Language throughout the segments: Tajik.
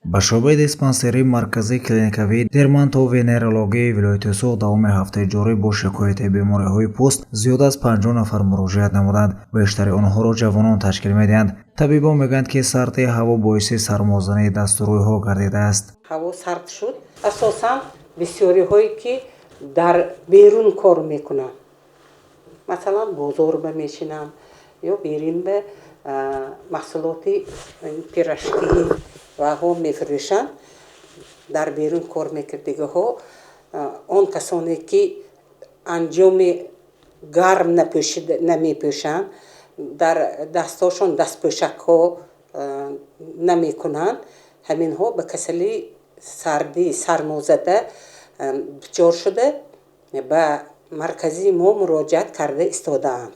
Ба шӯъбаи диспансерии марказии клиникавии дерматовенерологияи вилояти Суғд давоми ҳафтаи ҷорӣ бо шикояти бемориҳои пӯст зиёда аз 50 нафар муроҷиат намуданд. Бештари онҳоро ҷавонон ташкил медиҳанд. Табибон мегӯянд, ки сардии ҳаво боиси сармозании дасту рӯйҳо гардидааст. Ҳаво сард шуд. Асосан бисёриҳое, ки дар берун кор мекунанд, масалан, бозорба мешинанд ё берунба маҳсулоти пирожки ваҳо мефурӯшанд, дар берун кор мекардагиҳо, он касоне, ки анҷоми гарм намепӯшанд, дар дастҳошон дастпӯшакҳо намекунанд, ҳаминҳо ба касалии сардӣ, сармозада дучор шуда, ба маркази мо муроҷиат карда истодаанд.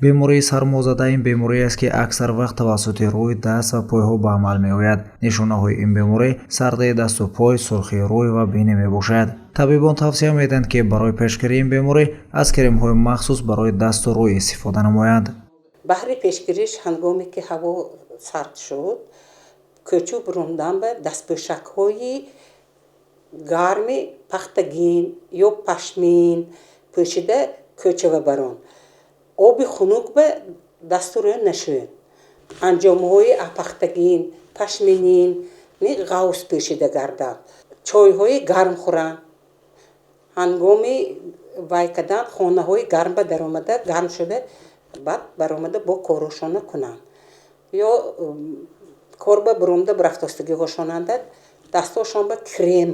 Бемории сармозада ин беморие аст, ки аксар вақт тавассути рӯй, даст ва пойҳо ба амал меояд. Нишонаҳои ин беморӣ сардии дасту пой, сурхии рӯй ва бинӣ мебошад. Табибон тавсия медиҳанд, ки барои пешгирии ин беморӣ аз кремҳои махсус барои дасту рӯй истифода намоянд. Баҳри пешгириш, ҳангоме ки ҳаво сард шуд, кӯчу бурундан ба дастпӯшакҳои гарми пахтагин ё пашмин пӯшида кӯчава барон, оби хунук ба дасту рӯ нашӯянд, анҷомҳои пахтагин, пашминин ғафс пӯшида гарданд, чойҳои гарм хӯранд, ҳангоми вай кардан хонаҳои гармба даромада, гарм шуда, баъд баромада бо корҳошона кунанд ё корба буромада рафтостагиҳошонанда дастҳошон ба крем,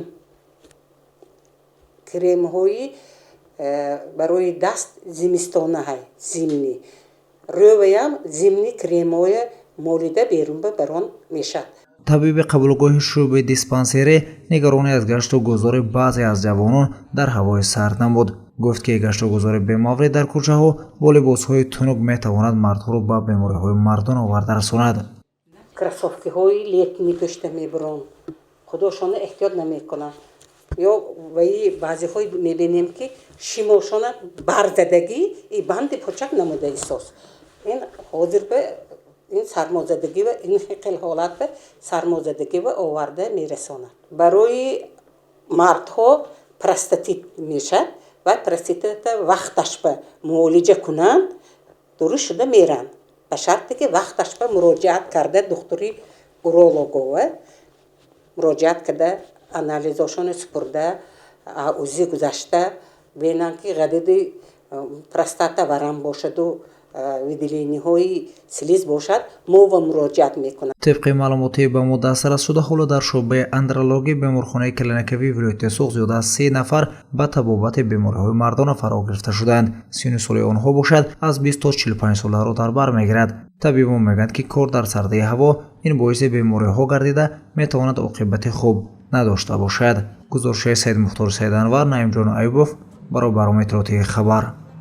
кремҳои барои даст зимистонаҳай, зимний, рӯваям зимний кремҳоя молида берунба барон мешавад. Табиби қабулгоҳи шӯъбаи диспансерӣ нигаронӣ аз гашту гузори баъзе аз ҷавонон дар ҳавои сард намуд. Гуфт, ки гашту гузори бемаврид дар кӯчаҳо бо либосҳои тунук метавонад мардҳоро ба бемориҳои мардон оварда расонад. Кроссовкиҳои летний пӯшида мебурон, худошона эҳтиёт намекунанд ё ваи баъзеҳои мебинем, ки шимошона барзадагӣ и банди почак намуда исос. Ин ҳозир ба ин сармозадагӣ ва ин хел ҳолат ба сармозадагӣ ва оварда мерасонад. Барои мардҳо простатит мешавад ва простатита вақташ ба муолиҷа кунанд, дуруст шуда меранд, ба шарте ки вақташ ба муроҷиат карда, духтури урологова муроҷиат карда, анализошоно супурда, УЗИ гузашта бинанд, ки ғадуди простата варам бошаду выделениҳои слиз бошад, мо ва муроҷиат мекунанд. Тибқи маълумоти ба мо дастрас шуда, ҳоло дар шӯъбаи андрологии беморхонаи клиникавии вилояти Суғд зиёда аз 30 нафар ба табобати бемориҳои мардона фаро гирифта шудаанд. Синну соли онҳо бошад, аз 20 то 45 соларо дар бар мегирад. Табибон мегӯянд, ки кор дар сардии ҳаво ин боиси бемориҳо гардида метавонад, оқибати хуб надошта бошад. Гузоришҳои Саидмухтор Саиданвар, Наимҷон Аюбов барои барномаи иттилоотии «Хабар».